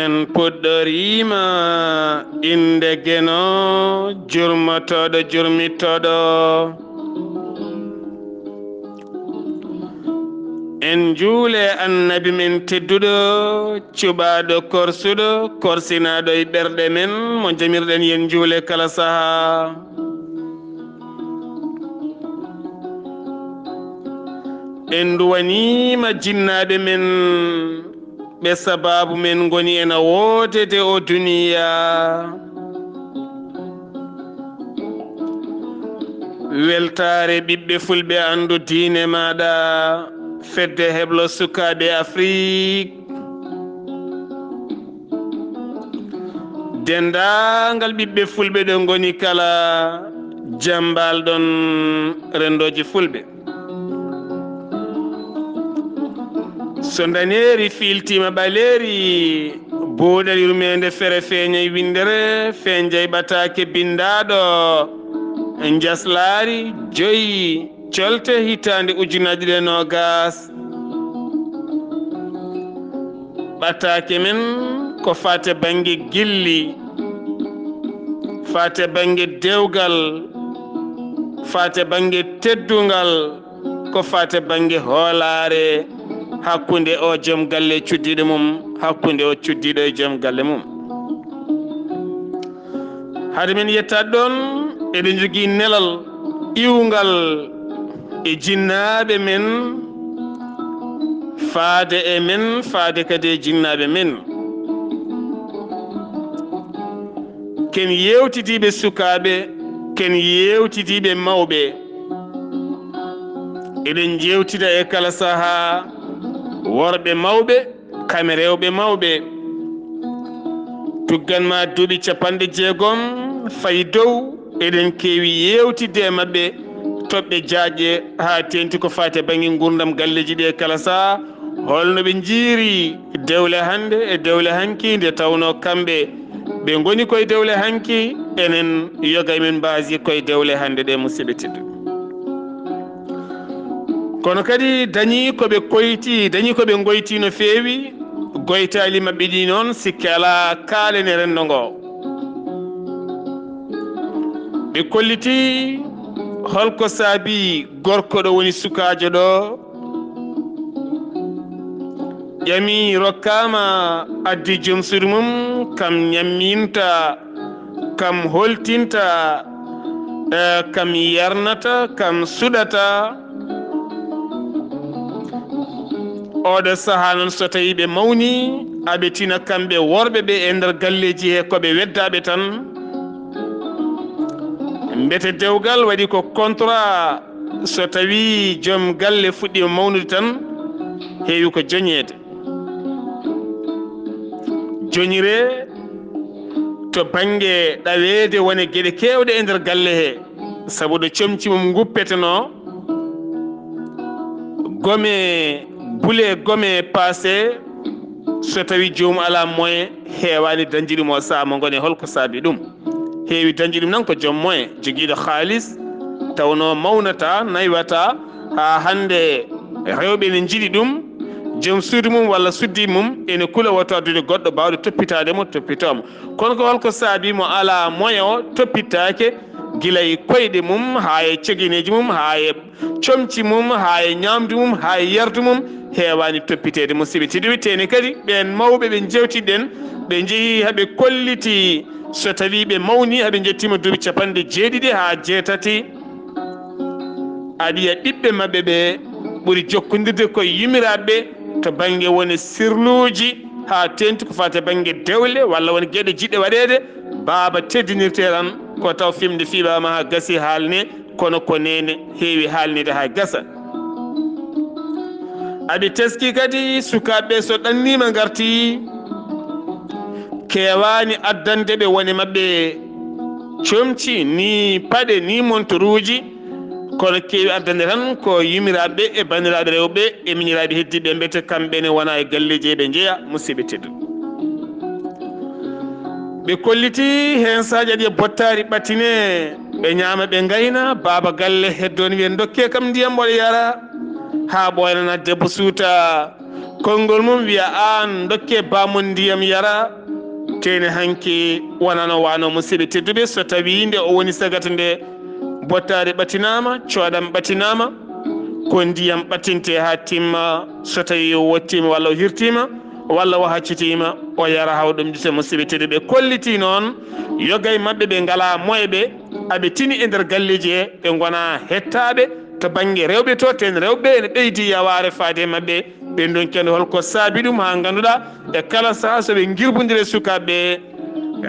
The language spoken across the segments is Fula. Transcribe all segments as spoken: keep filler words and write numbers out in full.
En puɗɗoriima innde Geno, jurmotooɗo jurmitooɗo. En njuule Annabi men tedduɗo, cuɓaaɗo korsuɗo, korsinaaɗo e ɓerɗe men, mo jamirɗen yen njuule kala sahaa. En nduwaniima jinnaaɓe men, ɓe sabaabu men ngoni ena woodede o duniya. Weltaare ɓiɓɓe fulɓe anndu diine maaɗa, fedde heblo sukaaɓe Afrik. Denndaangal ɓiɓɓe fulɓe ɗo ngoni kala, jambal ɗon renndooji fulɓe. So ndaneeri fiiltiima ɓaleeri, buuɗal yurmeende fere feeñay winndere, feeñjay ɓataake binndaaɗo, njaslaari joyi, colte hitaande ujunaaji ɗiɗi e noogas. Ɓataake men ko faate bannge gilli, faate bannge dewgal, faate bannge teddungal, ko faate bannge hoolaare hakkunde o joom galle cuddiiɗo mum, hakkunde o cuddiiɗo e joom galle mum. Hade men yettaade ɗoon, eɗen njogii nelal iwngal e jinnaaɓe men, faade e men, faade kadi e jinnaaɓe men. Ken yeewtidiiɓe sukaaɓe, ken yeewtidiiɓe mawɓe. Eɗen njeewtida e kala sahaa worɓe mawɓe, kam e rewɓe mawɓe. Tuggan ma duuɓi capanɗe jeegom fayi dow, eɗen keewi yeewtidde e maɓɓe toɓɓe jaajɗe haa teeŋti ko faati e bannge nguurndam galleeji ɗi e kala sahaa, holno ɓe njiiri dewle hannde e dewle hanki, nde tawnoo kamɓe ɓe ngoni koye dewle hanki, enen yoga emen mbaasi koye dewle hannde ɗe, musidɓe tedduɓe. Kono kadi dañii ko ɓe koyti, dañii ko ɓe ngoyti no feewi. Goytaali maɓɓe ɗi noon, sikke alaa, kaalen e renndo ngo. Ɓe kollitii holko saabii gorko ɗo woni sukaajo ɗo ƴami, rokkaama, addi joom suudu mum, kam ñamminta, kam holtinta, eh, kam yarnata, kam suɗata. Oɗo sahaa noon, so tawii ɓe mawnii, aɓe tina kamɓe worɓe ɓe e nder galleeji he ko ɓe weddaaɓe tan. Mbete dewgal waɗi ko contrat, so tawii joom galle fuɗɗiima mawnude tan, heewi ko joñeede. Joñiree to bannge ɗaweede wone geɗe keewɗe e nder galle he, sabu ɗo comci mum nguppetenoo, gome, bule gome paase, so tawii joomum alaa moyen, heewaani dañde ɗum o sahaa mo ngoni. Holko saabii ɗum? Heewi dañde ɗum noon ko joom moyen, jogiiɗo haalis, tawnoo mawnataa, naywataa, haa hannde rewɓe ne njiɗi ɗum, joom suudu mum walla suddiiɓe mum ene kula, wota addude goɗɗo baawɗo toppitaade mo, toppitoo mo. Kono ko holko saabii mo alaa moyen o toppitaake, gila e koyɗe mum, haa e cegeneeji mum, haa e comci mum, haa e ñaamdu mum, haa e yardu mum, heewaani toppiteede, musidɓe tedduɓe. Teene kadi, ɓeen mawɓe ɓe njeewtiɗen, ɓe njehii haa ɓe kolliti, so tawii ɓe mawnii, haa ɓe njettiima duuɓi capanɗe jeeɗiɗi haa jeetati, aɗa yiya ɓiɓɓe maɓɓe ɓe ɓuri jokkondirde koye yumiraaɓe ɓe to bannge wone sirluuji, haa teeŋti ko faati e bannge dewle walla won geɗe jiɗɗe waɗeede, baaba teddinirtee tan ko taw fimde fiɓaama haa gasi haalne, kono ko neene heewi haalnide haa gasa. Aɓe teskii kadi sukaaɓe ɓe so ɗanniima ngartii, keewaani addande ɓe wone maɓɓe comci, ni paɗe, ni montoruuji, kono keewi addande tan ko yumiraaɓe ɓe e banndiraaɓe rewɓe e miñiraaɓe heddiiɓe mbete kamɓe ne wona e galleeji he ɓe njeya, musidɓe tedduɓe. Ɓe kollitii heen sahaji aɗa yiya bottaari ɓatine, ɓe ñaama, ɓe ngayna, baaba galle heddo ne wiya, "Ndokkee kam ndiyam mboɗo yara." Haa ɓooynana debbo suuta, Konngol mum wiya, "Aan, dokke bammon ndiyam yara." Teene hanki wonano wano, musidɓe tedduɓe, so tawi nde o woni sagata nde, bottaari ɓatinaama, coodam ɓatinaama, ko ndiyam ɓattinte haa timma. So tawi o wottiima walla o hirtiima walla o haccitiima, o yara haa o ɗomɗita, musidɓe tedduɓe. Kolliti noon, yoga e maɓɓe ɓe ngalaa moyɓe, aɓe tini e nder galleeji he, ɓe ngonaa hettaaɓe to bannge rewɓe to, teen rewɓe ene ɓeydi yawaare faade e maɓɓe. Ɓe ndonkii hol ko saabi ɗum, haa ngannduɗaa e kala sahaa so ɓe ngirbondiri e sukaaɓe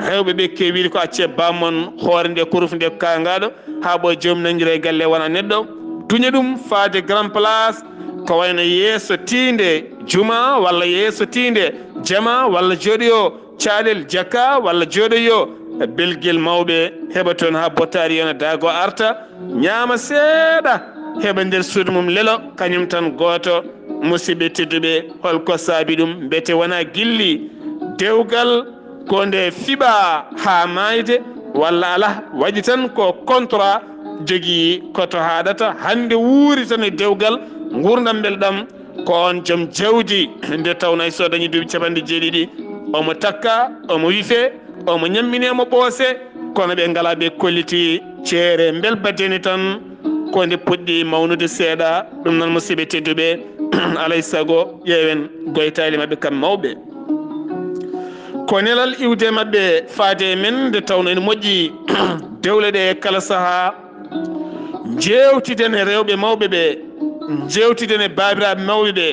rewɓe ɓe keewiri ko acce bammon, hoore nde ko rufnde ko kaangaaɗo, haa ɓooy joom nanngira e galle wona neɗɗo, duña ɗum faade grand place, ko wayno yeeso tiinde juma walla yeeso tiinde jama walla jooɗoyo caaɗel jaka walla jooɗoyo belgel mawɓe, heɓa toon haa bottaari yona daago arta, ñaama seeɗa, heɓa nder suudu mum lelo, kañum tan gooto. Musidɓe tedduɓe, hol ko saabi ɗum? Mbete wonaa gilli dewgal ko nde fiɓaa haa maayde, walla alaa, waɗi tan ko contrat jogii ko to haaɗata, hannde wuuri tan e dewgal, nguurndam mbelɗam, ko oon joom jawdi, nde tawnoo hay so dañi duuɓi capanɗe jeeɗiɗi, omo takka, omo wife, omo ñammini, omo ɓoose, kono ɓe ngalaa, ɓe kolliti ceere mbelbadene tan, ko nde puɗɗi mawnude seeɗa. Ɗum noon, musidɓe tedduɓe, alay sago ƴeewen goytaali maɓɓe kam mawɓe. Ko nelal iwde maɓɓe faade e men, nde tawnoo ene moƴƴi dewle ɗe kala sahaa njeewtiden e rewɓe mawɓe ɓe, njeewtiden e baabiraaɓe mawɓe ɓe,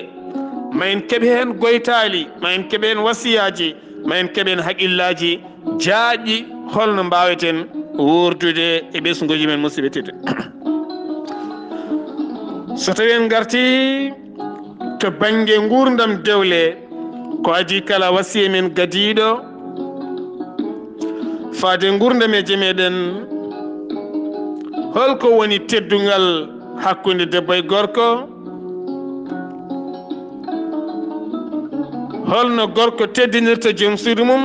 ma en keɓ heen goytaali, ma en keɓ heen wasiyaaji, ma en keɓ heen haqillaaji jaajɗi, holno mbaaweten wuurdude e ɓesnguuji men, musidɓe tedduɓe. So tawii en ngartii to bannge nguurndam dewle, ko adii kala wasiya men gadiiɗo faade nguurndam e jam, meɗen, holko woni teddungal hakkunde debbo e gorko? Holno gorko teddinirta joom suudu mum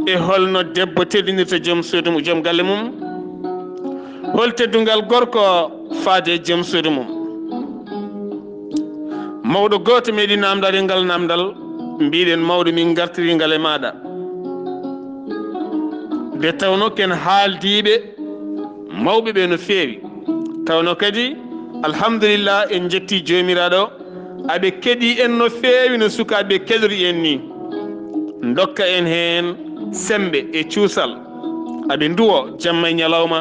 e holno debbo teddinirta joom suudu mum, joom galle mum? Hol teddungal gorko faade e joom suudu mum? Mawɗo gooto meɗi naamndaade ngal naamndal, mbiɗen, "Mawɗo, min ngartiri ngal e maaɗa." Nde tawnoo ko en haaldiiɓe mawɓe ɓe no feewi. Tawnoo kadi, alhamdulillah, en njetti Joomiraaɗo, aɓe keɗii en no feewi no sukaaɓe keɗori en nii. Ndokka en heen semmbe e cuusal, aɓe nduwo jamma e ñalawma.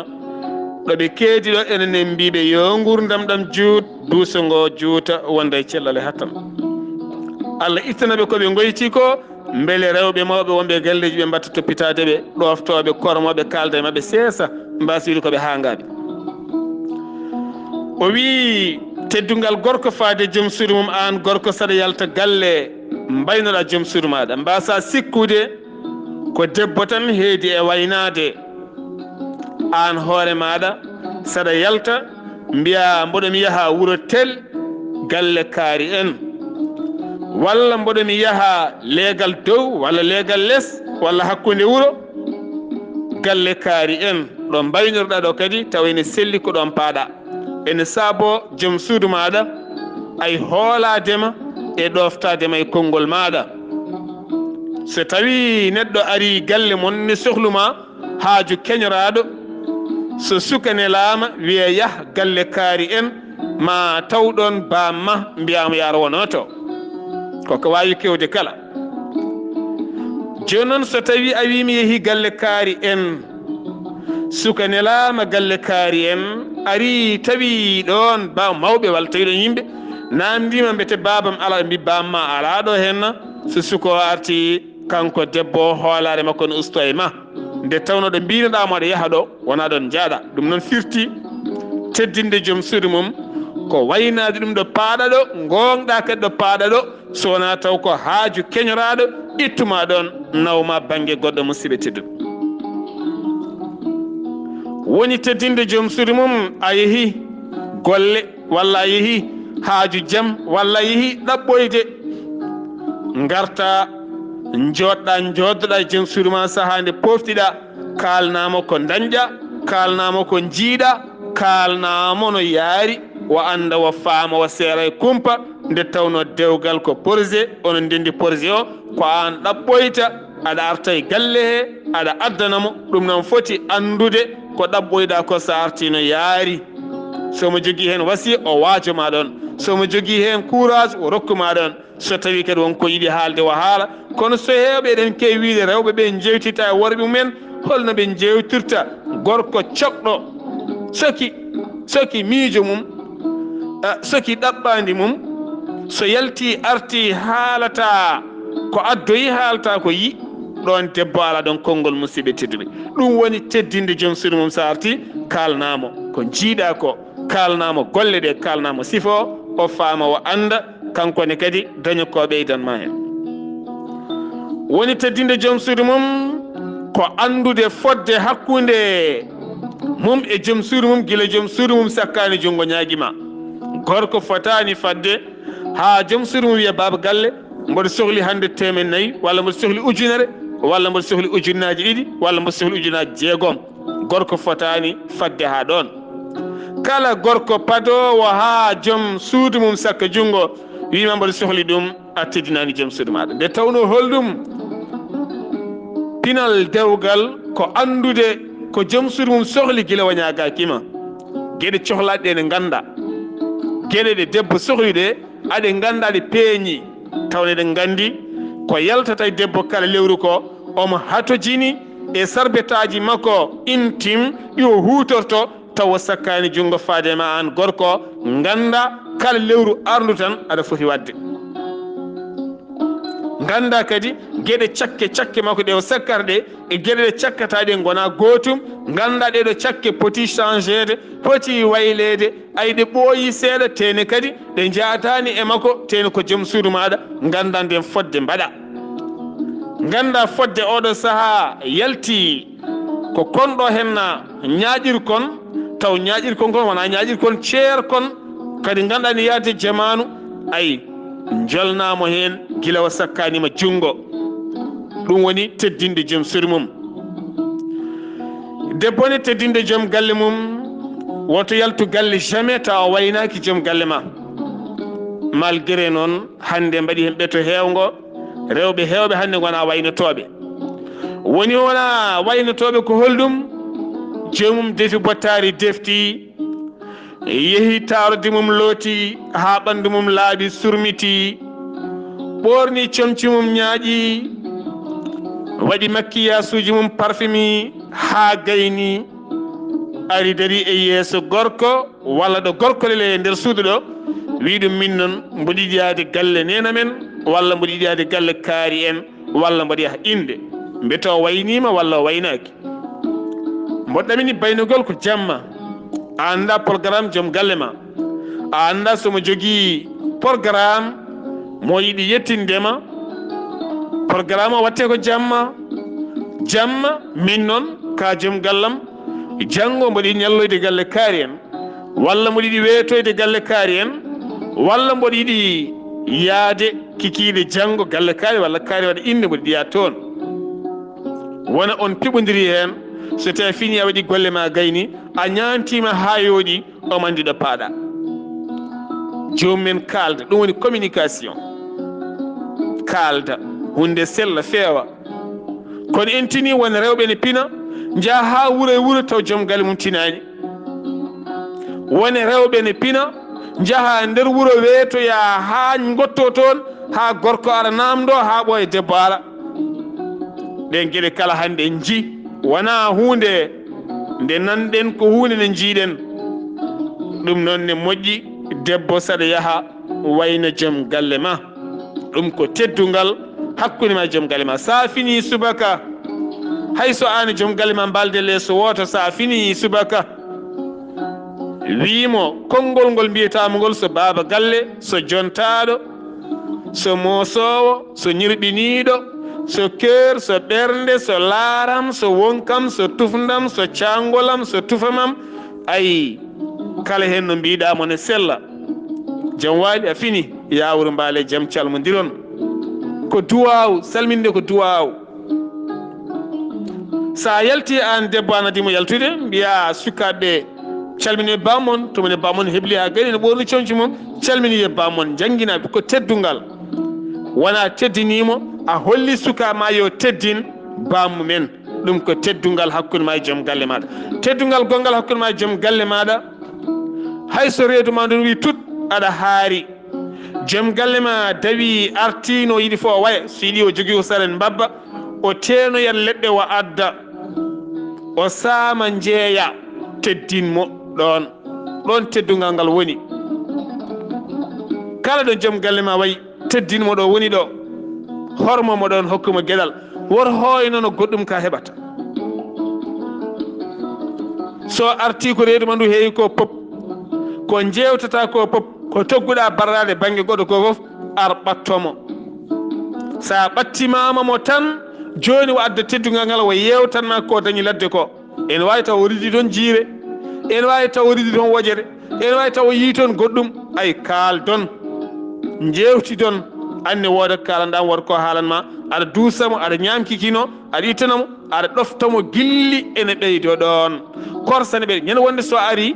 Ɗo ɓe keedi ɗo, enen en mbiiɓe yo nguurndam ɗam juut, duuso ngo juuta, wonda e cellal e hattan. Allah ittana ɓe ko ɓe ngoyti ko, mbele rewɓe mawɓe wonɓe e galleeji ɓe mbatta toppitaade ɓe, ɗooftooɓe, kormooɓe, kaalda e maɓɓe, seesa, mbaasoyde ko ɓe haangaaɓe. O wiyi, teddungal gorko faade joom suudu mum, aan gorko, saɗa yalta galle, mbaynoɗaa joom suudu maaɗa. Mbaasaa sikkude ko debbo tan heedi e waynaade. Aan hoore maaɗa, saɗa yalta, mbiyaa, "Mboɗo mi yaha wuro tel, galle kaari en, walla mboɗo mi yaha leegal dow walla leegal les walla hakkunde wuro, galle kaari en." Ɗo mbaynorɗaa ɗo kadi, tawa ene selli ko ɗoon paaɗaa. Ene saaboo joom suudu maaɗa, ay hoolaade ma e ɗooftaade ma e konngol maaɗa. So tawii neɗɗo arii galle mon ne sohlu ma, haaju keñoraaɗo, so suka nelaama, wiya, "Yah galle kaari en, ma taw ɗoon baam ma, mbiyaa mo yaar wonoo to." Ko ko waawi kewde kala. Jooni noon, so tawii a wii, "Mi yehii galle kaari en," suka nelaama galle kaari en, arii tawi ɗoon ba mawɓe walla tawi ɗoon yimɓe, naamndiima, "Mbete baabam alaa?" Mbi, "Baam ma alaa ɗo heen." So suka o artii, kanko debbo o, hoolaare makko ne ustoo e ma. Nde tawnoo ɗo mbiinoɗaa mo aɗa yaha ɗo, wonaa ɗoon njaaɗaa. Ɗum noon firti teddinde joom suudu mum, ko waynaade ɗum ɗo paaɗaa ɗo, ngoongɗaa kadi ɗo paaɗaa ɗo, so wonaa taw ko haaju keñoraaɗo ittu ma ɗoon, naw ma bannge goɗɗo, musidɓe tedduɓe. Woni teddinde joom suudu mum, a yehii golle, walla a yehii haaju jam, walla a yehii ɗaɓɓoyde, ngartaa, njooɗɗaa, njooɗoɗaa e joom suudu ma sahaa nde pooftiɗaa, kaalnaa mo ko ndañɗaa, kaalnaa mo ko njiiɗaa, kaalnaa mo no yaari, o annda, o faama, o seera e kumpa, Nde tawnoo dewgal ko porse, onon ndenndi porse o, ko aan ɗaɓɓoyta, aɗa arta e galle he, aɗa addana mo. Ɗum noon foti anndude ko ɗaɓɓoyɗaa ko so artii no yaari. So mo jogii heen wasiya, o waajo ma ɗoon. So mo jogii heen courage, o rokku ma ɗoon. So tawii kadi won ko yiɗi haalde, o haala. Kono so heewɓe eɗen keewi wiide rewɓe ɓe njeewtita e worɓe mumen, holno ɓe njeewtirta? Gorko coɓɗo, soki, soki miijo mum, a, soki ɗaɓɓaandi mum, so yalti arti haalata ko addoyi, haalta ko yi, ɗoon debbo ala ɗoon konngol, musidɓe tedduɓe. Ɗum woni teddinde joom suudu mum, so arti kaalnaa mo ko njiiɗaa ko, kaalnaa mo golle ɗe, kaalnaa mo sifo, o faama, o annda, kanko ne kadi daña ko ɓeydan ma heen. Woni teddinde joom suudu mum ko anndude fodde hakkunde mum e joom suudu mum, gila joom suudu mum sakkaani junngo ñaagi ma. Gorko fotaani fadde haa joom suudu mum wiya, "Baaba galle, mboɗo sohli hannde teemen nayi, walla mboɗo sohli ujunere, walla mboɗo sohli ujunnaaji ɗiɗi, walla mboɗo sohli ujunnaaji jeegom." Gorko fotaani fadde haa ɗoon. Kala gorko padoowo haa joom suudu mum sakka junngo, wiima mboɗo sohli ɗum, a teddinaani joom suudu maaɗa. Nde tawnoo holɗum pinal dewgal? Ko anndude ko joom suudu mum sohli gila o ñaagaaki ma. Geɗe cohlaaɗe ɗe ne ngannda. Geɗe ɗe debbo sohli ɗe, aɗe ngannda, ɗe peeñi. Tawne eɗen nganndi ko yaltata e debbo kala lewru ko omo hatojini e sarbetaaji makko intime ɗi o huutorto, tawa sakkaani junngo faade ma aan gorko, ngannda kala lewru arndu tan aɗa foti waɗde. Ngannda kadi geɗe cakke cakke makko ɗe o sakkata ɗe e geɗe ɗe cakkata ɗe ngona gootum. Ngannda ɗeɗo cakke poti changeede, poti wayleede, ay ɗe ɓooyi seeɗa, tene kadi ɗe njaataani e makko, tene ko joom suudu maaɗa, ngannda nden fodde mbaɗa. Ngannda fodde oɗo sahaa yalti ko konɗo henna ñaaƴir kon, taw ñaaƴir kon kon wona ñaaƴir kon ceer kon, kadi ngannda ni yaade jamaanu, ay njolnaamo heen gila o sakkaanima junngo. Ɗum woni teddinde joom suudu mum. Debbo ne teddinde joom galle mum, woto yaltu galle jamais tawa o waynaaki joom galle ma. Malgré noon, hannde mbaɗi heen ɓeto heewngo, rewɓe heewɓe hannde ngona waynotooɓe. Woni wona waynotooɓe ko holɗum? Joomum defi bottaari defti, yehi taarde mum looti haa ɓanndu mum laaɓi surmiti, ɓoorni comci mum ñaaƴi, waɗi makkiyasuuji mum parfumi haa gayni, ari dari e yeeso gorko walla ɗo gorko lele e nder suudu ɗo, wi ɗum, "Min noon mboɗo yiɗi yaade galle neena men, walla mboɗo yiɗi yaade galle kaari en, walla mboɗo yaha innde." Mbiyata o wayniima walla o waynaaki. Mboɗo ɗamini baynugol ko jamma. A annda programme joom galle ma. A annda so mo jogii programme mo yiɗi yettinde ma. Programme o watte ko jamma. Jamma, min noon ka joom gallam, janngo mboɗo yiɗi ñalloyde galle kaari en, walla mboɗo yiɗi weetoyde galle kaari en, walla mboɗo yiɗi yaade kikiiɗe janngo galle kaari walla kaari waɗa innde, mboɗo yiɗi yaade toon. Wona on piɓondiri heen, so tawi fini a waɗi golle ma gayni, a ñaantiima haa yooɗi, omo anndi ɗo paaɗa. Joomum en kaalda, ɗum woni communication. Kaalda, huunde sella, feewa. Kono en tini won rewɓe ne pina, njaha haa wuro e wuro taw joom galle mum tinaani. Won rewɓe ne pina, njaha nder wuro weetoya haa ngotto toon, haa gorko ara naamndo, haa ɓooya debbo ara. Ɗen geɗe kala hannde en nji, wonaa huunde nde nanɗen, ko huunde nde njiiɗen. Ɗum noon ne moƴƴi, debbo saɗa yaha wayno joom galle ma. Ɗum ko teddungal hakkunde ma e joom galle ma. Sa fini subaka, hay so aan e joom galle ma mbalde leeso wooto, sa fini subaka, wii mo konngol ngol mbiyataamo ngol, so baaba galle, so jontaaɗo, so moosoowo, so ñirɓiniiɗo, so keer, so ɓernde, so laaram, so wonkam, so tufndam, so caangolam, so tufamam. Ayi, kala heen no mbiɗa mo ne sella. Jam waali, a fini, yaawuru mbaale jam, calmondiron. Ko duwaaw, salminde ko duwaaw. Sa yalti aan debbo, an adii mo yaltude, mbiya sukaaɓe calmini bamon, to mone bamon hebli ha gari no ɓorni comci mum, calmini ye bamon, jangina ko teddungal. Wona teddinimo, a holli suka ma yo teddin bamumen. Ɗum ko teddungal hakkunde ma e joom galle maɗa. Teddungal gongal hakkunde ma e joom galle maɗa. Hay so reedu ma ndun wi tut, aɗa haari. Joom galle ma dawi artino yiɗi fo waya, so yiɗi o jogii o saren mbabba, o teenoyat leɗɗe o adda, o saama njeeya, teddin mo ɗon. Ɗon teddungal ngal woni. Kala ɗo joom galle ma wayi, teddin mo ɗo woni ɗo. Hormo mo ɗon, hokku mo geɗal. Wor hooynono goɗɗum ka heɓata. So arti ko reedu ma ndu heewi ko pop, ko jewtata ko pop, ko togguɗa barraade bannge goɗɗo ko fof, ar ɓatto mo. Sa ɓattimama mo tan, joni o adda teddungal ngal, o yewtan ma ko dañi ladde ko. Ene wawi taw o ridi ɗon jiire, ene wawi taw o ridi ɗon wojere, ene wawi taw o yii toon goɗɗum, ay kaaldon, jewtidon, anne wooda ko kaalanɗa mo, wooda ko haalan ma, aɗa duusa mo, aɗa ñaamkikino, aɗa ittana mo, aɗa ɗofta mo gilli ene ɓeydo ɗon. Korsane ɓe ñande wonde so ari,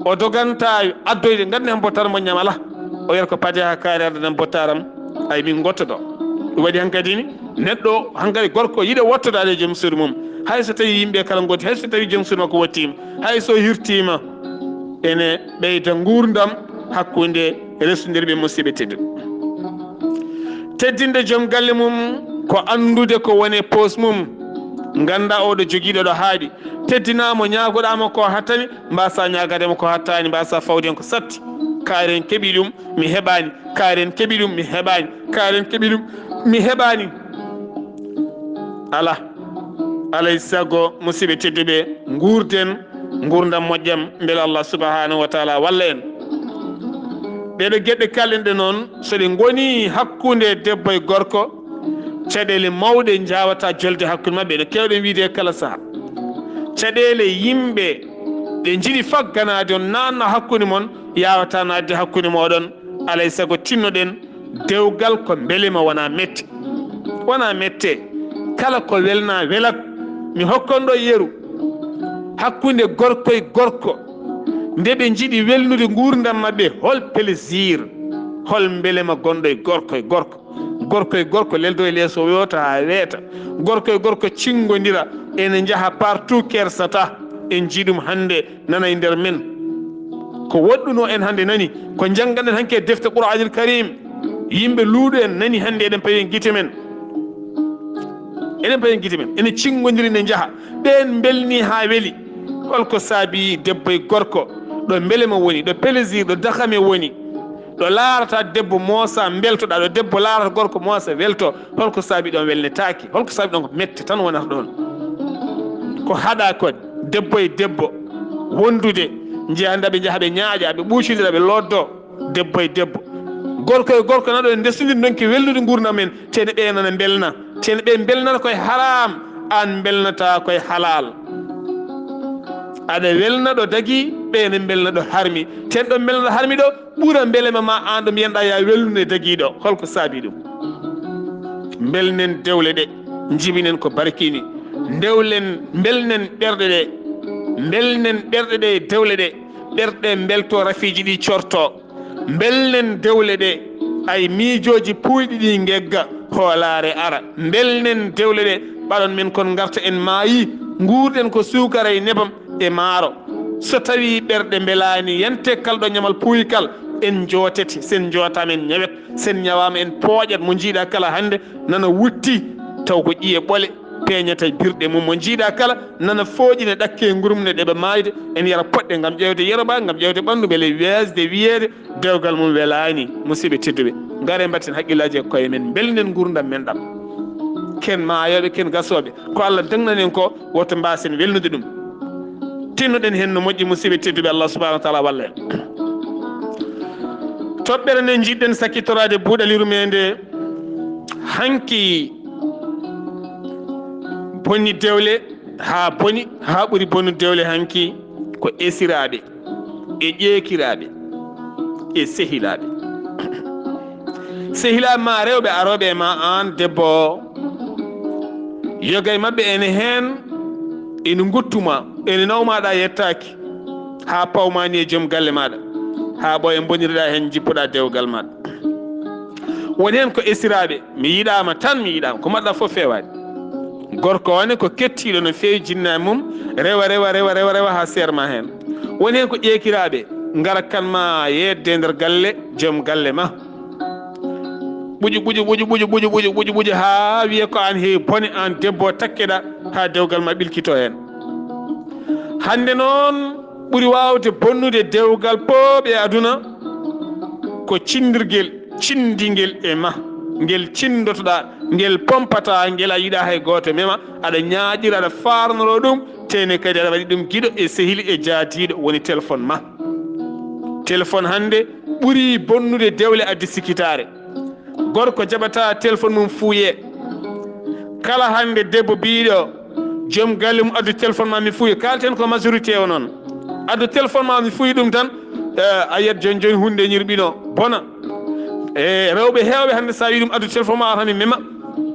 o doganta addoyde, ganden mbottara mo ñamala. O wiyata ko padeha kaari arde nan mbottaram, ay min gottodo. Ɗum waɗi hankadi ni, neɗɗo hankadi gorko yiɗa wottodaade e joom suudu mum. Hay so tawi yimɓe kala ngotti, hay so tawi joom suudu makko wottiima, hay so hirtiima, ene ɓeyda nguurndam hakkunde resondirɓe, musidɓe tedduɓe. Teddinde joom galle mum ko anndude ko woni e poos mum, ngannda oɗo jogiiɗo ɗo haaɗi. Teddinaa mo, ñaagoɗaa mo ko hattani, mbasa ñaagade mo ko hattani, mbasa fawde hen ko satti. Kaari en keɓi ɗum, mi heɓaani. Kaari en keɓi ɗum, mi heɓaani. Kaari en keɓi ɗum, mi heɓaani. Ala, alay sago, musidɓe tedduɓe, nguurden nguurndam moƴƴam, mbele Allah subhanahu wa taala walla en. Ɗeɗo geɗe kalɗen ɗe noon, so ɗe ngoni hakkunde debbo e gorko, caɗeele mawɗe njawata jolde hakkunde maɓɓe, no keewɗen wiide e kala saha. Caɗeele yimɓe ɗe njiɗi fagganaade on, naatna hakkunde mon, yawata naatde hakkunde mooɗon. Alay sago tinnoɗen dewgal ko mbelema, wona mette. Wona mette. Kala ko welna welat. Mi hokkon ɗo yeru. Hakkunde gorko e gorko, nde ɓe njiɗi welnude nguurndam maɓɓe, hol plaisir, hol mbelema gonɗo e gorko e gorko? Gorko e gorko leldo e leeso, weeta haa weeta. Gorko e gorko cingodira, ene njaha partout, kersata. En njii ɗum hannde, nana e nder men. Ko woɗɗuno en hannde nani, ko njannganɗen hanki e defte Qur'anil Karim. Yimɓe luuɗo en nani hannde, eɗen pawi en gite men. Eɗen pawi en gite men. Ene cingodiri, ne njaha. Ɓeen mbelni haa weli. Holko saabi debbo e gorko? Ɗo mbelema woni, ɗo plaisir, ɗo dakame woni. Ɗo laarata debbo moosa, mbeltoɗaa, ɗo debbo laarata gorko moosa, welto. Holko saabi ɗon welnetaake? Holko saabi ɗon ko mette tan wonata ɗon? Ko haɗa ko debbo e debbo wondude, njiya nda ɓe njaha ɓe ñaaƴa, ɓe ɓuucindira, ɓe loddo, debbo e debbo. Gorko e gorko na ɗo en ndesnodiri ndonki welnude nguurndam men, tene ɓe nana mbelna, tene ɓe mbelnata koye haram, aan mbelnata koye halal. Aɗa welna ɗo dagi, ɓe ne mbelna ɗo harmi. Ten ɗo mbelna ɗo harmi ɗo, ɓura mbelema ma aan ɗo mbiyanɗa ya welnude dagiiɗo. Holko saabi ɗum? Mbelnen dewle ɗe, njibinen ko barkini. Ndewlen, mbelnen ɓerɗe ɗe, mbelnen ɓerɗe ɗe e dewle ɗe. Ɓerɗe mbelto, rafiiji ɗi corto. Mbelnen dewle ɗe, ay miijooji puuyɗi ɗi ngegga, hoolaare ara. Mbelnen dewle ɗe, ɓaɗon men kon ngarta en maayi, nguurɗen ko suukara e nebam e maaro. So tawii ɓerɗe mbelaani, yante kal ɗo ñamal puuyi kal, en njootete. Sen njootaama, en ñawet. Sen ñawaama, en pooƴat. Mo njiiɗa kala hannde nana wutti, taw ko ƴiye ɓole, peeñata birɗe mum. Mo njiiɗa kala nana fooƴina ɗakke ngurmne ɗe ɓe maayde, en yara poɗɗe ngam ƴeewde yeroba, ngam ƴeewde ɓanndu, mbele weesde wiyeede dewgal mum welaani. Musidɓe tedduɓe, ngare mbatten haqqillaaji e koye men, mbelnen nguurndam men ɗam. Ken maayooɓe, ken gasooɓe, ko Allah dagnani en ko, woto mbaasen welnude ɗum. Tinnoɗen heen no moƴƴi, musidɓe tedduɓe, Allah subhanahu wa taala walla en. Toɓɓere nde njiɗɗen sakkitoraade buuɗal yurmeende hanki bonni dewle, haa boni, haa ɓuri bonnude dewle hanki ko esiraaɓe e ƴeekiraaɓe e sehilaaɓe. Sehilaaɓe ma rewɓe arooɓe e ma, aan debbo o, yoga e maɓɓe ene heen, ene nguttuma, ene nawmaɗa, yettaaki. haa pawmaani e joom galle maaɗa, haa ɓooya mbonirɗa heen, njippoɗa dewgal maaɗa. Woni heen ko esiraaɓe, mi yiɗaama tan, mi yiɗaama, ko mbaɗɗa fof feewaani. Gorko o ne ko kettiiɗo no feewi, jinna e mum, rewa, rewa, rewa, rewa, rewa haa seer ma heen. Woni heen ko ƴeekiraaɓe, ngara kan ma yeedde e nder galle joom galle ma. Ɓuƴu, ɓuƴu, ɓuƴu, ɓuƴu, ɓuƴu, ɓuƴu, ɓuƴu, ɓuƴu, ɓuƴu, haa wiya ko aan heewi bone, aan debbo o, takkeɗa haa dewgal ma ɓilkito heen. Hannde noon, ɓuri waawde bonnude dewgal pooɓe e aduna ko cinndirgel, cinndingel e ma, ngel cinndotoɗaa, ngel pompataa, ngel a yiɗaa hay gooto mema, aɗa ñaaƴira, aɗa faarnoroo ɗum, tee ne kadi aɗa waɗi ɗum giɗo e sehil e jaatiiɗo, woni téléphone ma. Téléphone hannde ɓuri bonnude dewle, addi sikkitaare. Gorko jaɓata téléphone mum fuuyee. Kala hannde debbo biiɗo joom galle mum addu téléphone ma mi fuuyo. Kalten ko majorité o noon. Addu téléphone ma mi fuuyo ɗum tan, eh, a yiyat jooni jooni huunde ñirɓino bona. E rewɓe heewɓe hannde sa wi ɗum addu téléphone ma a tan mi mema.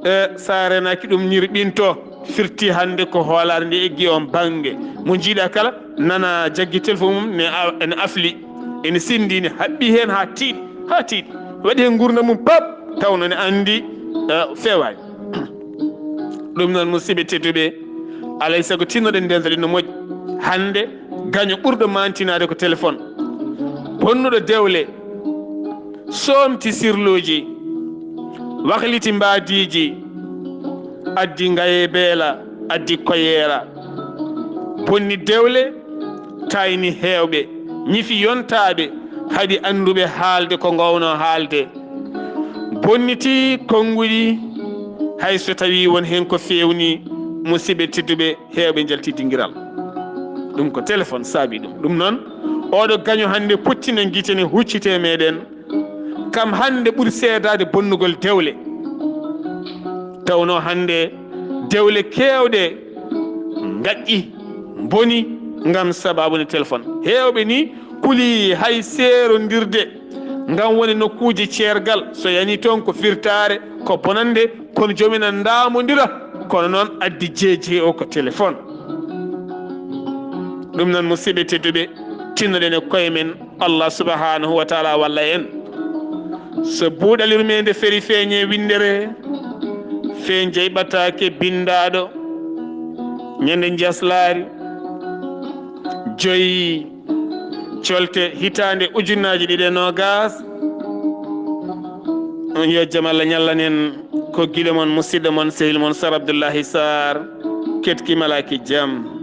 Eh, sa renaki ɗum ñirɓinto. Firti hannde ko hoolaare nde eggi on bannge. Mo njiiɗa kala nana jaggi téléphone mum ne a-, ene afli, ene sinndi, ne haɓɓi heen haa tiiɗi, haa tiiɗi. Waɗi heen nguurndam mum pap, tawno ne anndi, eh, feewaani. Ɗum noon, musidɓe tedduɓe, alay sago tinnoɗen ndeental ino moƴƴi. Hannde gaño ɓurɗo maantinaade ko téléphone. Bonnuɗo dewle, soomti sirluuji, wakliti mbaadiiji, addi ngaye beela, addi koyeera. Bonni dewle, tayni heewɓe, ñifi yontaaɓe, haɗi annduɓe haalde ko ngowno haalde. Bonniti konnguɗi, hay so tawii won heen ko feewni, musidɓe tedduɓe, heewɓe njalti dingiral. Ɗum ko téléphone saabi ɗum. Ɗum noon, oɗo gaño hannde pottina gite ne huccite meɗen, kam hannde ɓuri seedaade bonnugol dewle. Tawno hannde dewle keewɗe ngaƴƴi, mboni ngam sabaabu nde téléphone. Heewɓe ni kuli hay seerondirde ngam woni nokkuuji ceergal. So yani toon ko firtaare, ko bonannde, kono joomum ina ndaamondira. Kono noon addi jeejee o ko téléphone. Ɗum noon, musidɓe tedduɓe, tinnoɗen e koye men, Allah subhanahu wa taala walla en. So buuɗal yurmeende feri feeñe winndere, fee jeyɓataake binndaaɗo, ñande njaslaari, joyi colte hitaande ujunnaaji ɗiɗi e noogaas. On yo jam Allah ñallan en, ko giɗo mon, musidɗo mon, sehil mon, Sar Abdullahi Sarr, ketki malaaki jam.